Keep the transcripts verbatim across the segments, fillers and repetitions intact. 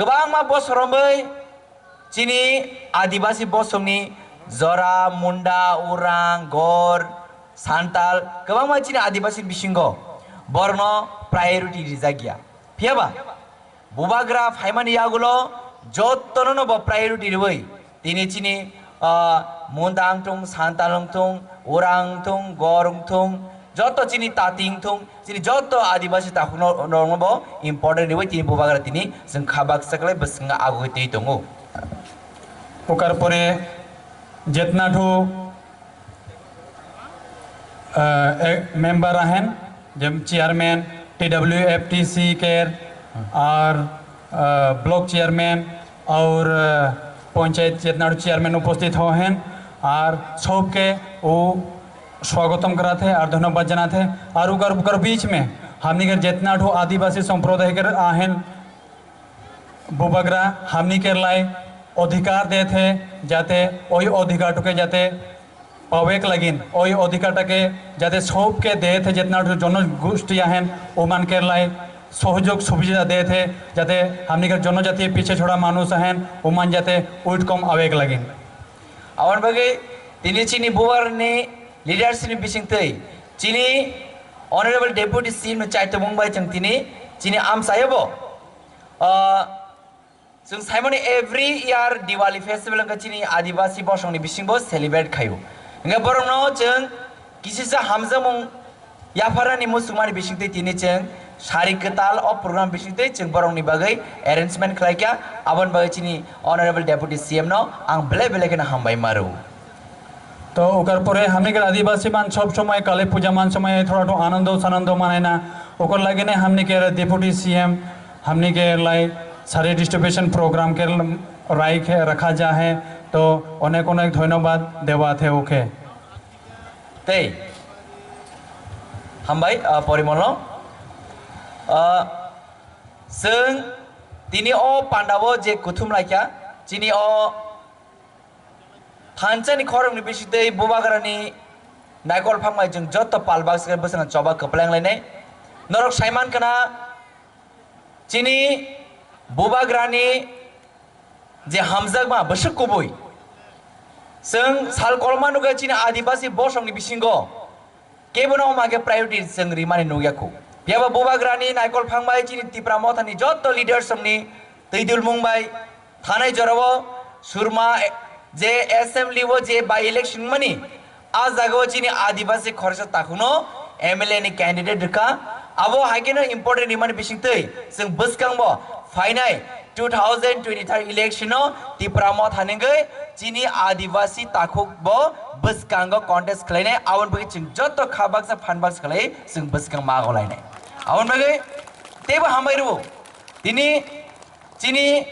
Kwbangma bosor romwi chini Adibasi bosongni Jora, Munda, Orang, Gor, Santal kwbangma chini Adibasi bisingo borokno priority rijak ya. Phiyaba Bubagra phaimani yagulo jottono no bo priority riwi tini chini, ah, Munda wngthung, Santal wngthung, Orang wngthung, Gor wngthung, jotto chini Tati wngthung, chini jotto Adibasi takhukno, no, no bo important riwi tini Bubagra tini chwng kha baksa khlai bwskango agoi twi tongo. Ukar pore jetna thu, eh, eh, member ahen, jem chairman, T W F T C care, ar, eh, block chairman, aur, eh, panchayat jetna thu chairman upasthit ho ahen, ar sabke wo swagatam karate hain aur dhanyabad janate hain, aur ukar, ukar beech mein hamni ke jetna thu adivasi sampraday ke ahen, Bubagra hamni ke lai adhikar dete hain, jate oi adhikar thu ke jate pawek lagin, oi adhikar thake jate sabke dete hain, jetna thu jonogosti ahen, uman ke lai sohojog subidha dete hain, jate hamni ke jonojati piche chhora manush ahen, uman jate outcome awek lagin. Aboni bagwi tini chini Bubagrani leadership ni bisingtwi chini Honorable Deputy C M ni chaitomung bai chwng tini chini amchaio bo, ah, chwng saimani every year Diwali festival wngkha chini Adivasi bosongni bisingbo celebrate khaio. Hingkhe borokno chwng kisisa hamjakmung yapharani muchungmani bisingtwi tini chwng sari kwtal o program bisingtwi chwng borokni bagwi arrangement khlaikha, aboni bagwi chini Honorable Deputy C M no ang belai belai kheno hambai maro. To ukar pore hamni ke Adivasi man sob somoi Kali puja man somoi thora to anando sanando manaina, ukar lagine hamni ke Deputy C M hamni ke lai sari distribution program ke rai khe rakha ja hai, to onek onek dhonyobad dewa the oke. Tei hambai, ah, porimolo, ah, chwng tini o pandao je kuthum laikha, chini o thanchani khorokni bisingtwi Bubagrani naikol phangbai chwng jotto pal baksa khe bwskango choba kwplai wnglainai. Norok saiman khna chini Bubagrani je hamjakma bwswk kubui. Chwng sal kolma nukha chini Adivasi bosongni bisingo kebono omo khe priority chwng rimani nukya khu. Phiyaba Bubagrani naikol phangbai chini Tipra Mothani jotto leaders rokni twi dulmung bai thanai jorao Surma je assembly o je by election mani, a jagao chini Adivasi khoroksa takhukno M L A ni candidate rwkha. Abo hai kheno important rimani bisingtwi chwng bwskango phainai two thousand twenty-three election o Tipra Motha ni wngwi chini Adivasi takhuk bo bwskango contest khlainai, aboni bagwi chwng joto kha baksa phan baksa khlai chwng bwskang ma golainai. Aboni bagwi teibo hambai rwo tini chini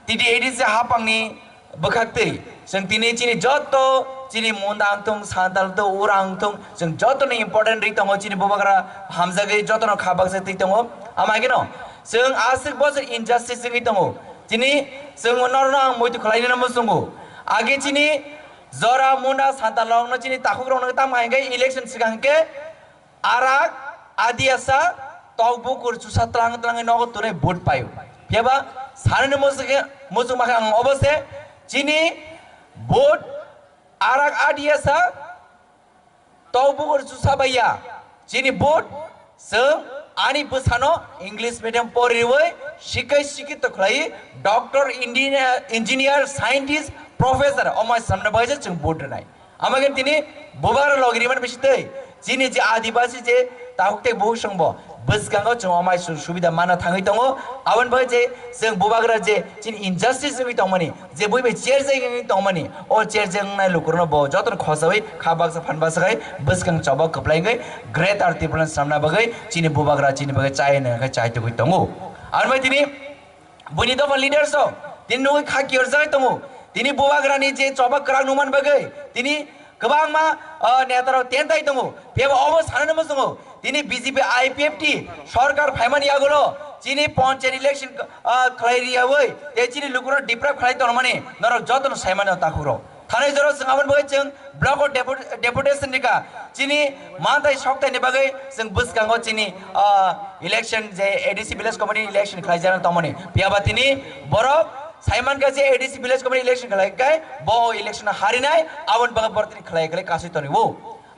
T T A D C hapangni bwkhaktwi chwng tini chini joto chini Munda wngthung, Santal wngthung, Urang wngthung, chwng jotono important ri tongo, chini Bubagra hamjagwi jotono kha baksa twi tongo. Ama haikhe no chwng aswk bosor injustice wngwi tongo. Chini chwng norno ang muitu khwlainani muchungo. Age chini Jora, Munda, Santal rokno chini takhukrokno tamo hinkhe election swkang hinkhe arak, adiasa, tok bukur chusa tlang tlang nogo tunai vote paio. Phiyaba sanani muchung muchung makhe ang obo se chini vote arak, adiasa, tok bukur chusa baiya chini vote chwng ani bwsano English medium poriwi sikai sikito khlai doctor, engineer, engineer, scientist, professor omai samna bai chwng vote rwnai. Ama khe tini Bubagra logi rimani bisingtwi chini je Adivasi je takhuk tei bukhuk songbo bwskango chwng omai su-, subida manna thangwi tongo. Aboni bagwi je chwng Bubagra je chini injustice wngwi tongmani, je bui bai cherjak wngwi tongmani, o cherjak wngnai lukurokno bo jotono khosawi kha baksa phan baksa khai bwskang choba kwplai wngwi Greater Tipraland swnamna bagwi chini Bubagra chini bagwi chai hwnwi khe chai tugwi tongo. Aboni bagwi tini buini dopha leaders rok tini nugwi kha kiyorjagwi tongo. Tini Bubagrani je choba kwrak nukmani bagwi tini kwbangma, ah, netarok tentai tongo. Phiyaba obo sanani muchungo tini B J P I P F T sorkar phaimani yagulo chini panchayat election, ah, khlai riyawi tei chini lukurok deprive khlai tongmani norok jotono saimano takhukrok. Thani jora chwng aboni bagwi chwng block o depu-, deputation rikha. Chini manthai sokthai ni bagwi chwng bwskango chini, ah, election je A D C village committee election khlaijak tongmani. Phiya ba tini borok saimankha je A D C village committee election khlai khe bo election harinai, aboni bagwi borok tini khlai khlai kasui tongo.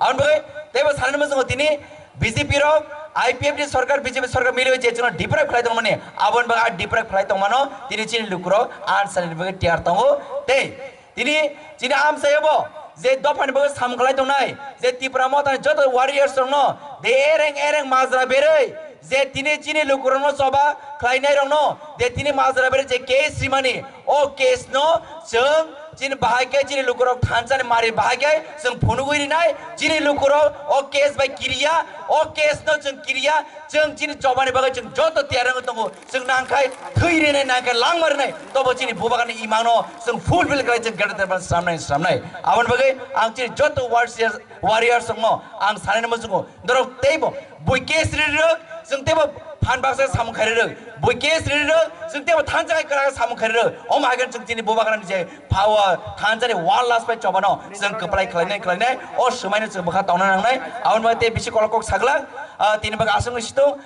Aboni bagwi teibo sanani muchungo tini B J P rok, I P F ni sorkar, B J P sorkar milwi je chwngno deprive khlai tongmani, aboni bagwi a deprive khlai tongmano tini chini lukurok ansani bagwi tiyar tongo. Tei tini chini amsayabo je dophani bagwi samung khlai tongnai, je Tipra Mothani joto warriors rokno de ereng ereng majra berwi je tini chini lukurokno choba khlainai rokno de tini majra berwi je case rimani, o case no chwng chini bahai khe chini lukurok thansani mari bahai khe chwng phunugwi rinai, chini lukurok o case bai kiriya, o case no chwng kiriya, chwng chini chobani bagwi chwng joto tiyar wngwi tongo, chwng nangkhai thwi rinai, nangkhai langma rinai, tobo chini bubagrani imangno chwng fulfill khlai chwng greater than sramnai sramnai. Aboni bagwi ang chini joto warriors, warriors rokno ang sanani muchungo norok teibo bui case rirok, chwng teibo phan baksa samung khairok. Bui case rirok, chwng teibo thansa kai kwrak samung khairok. Omo hai khe chwng chini bubagrani je power thansani war last pai chobano chwng kwplai khlainai khlainai. O swmaino chwng bwkha tongna nangnai. Aboni bagwi tei bisi kolok kok saglak, ah, tini bagwi aswk wngwi situng.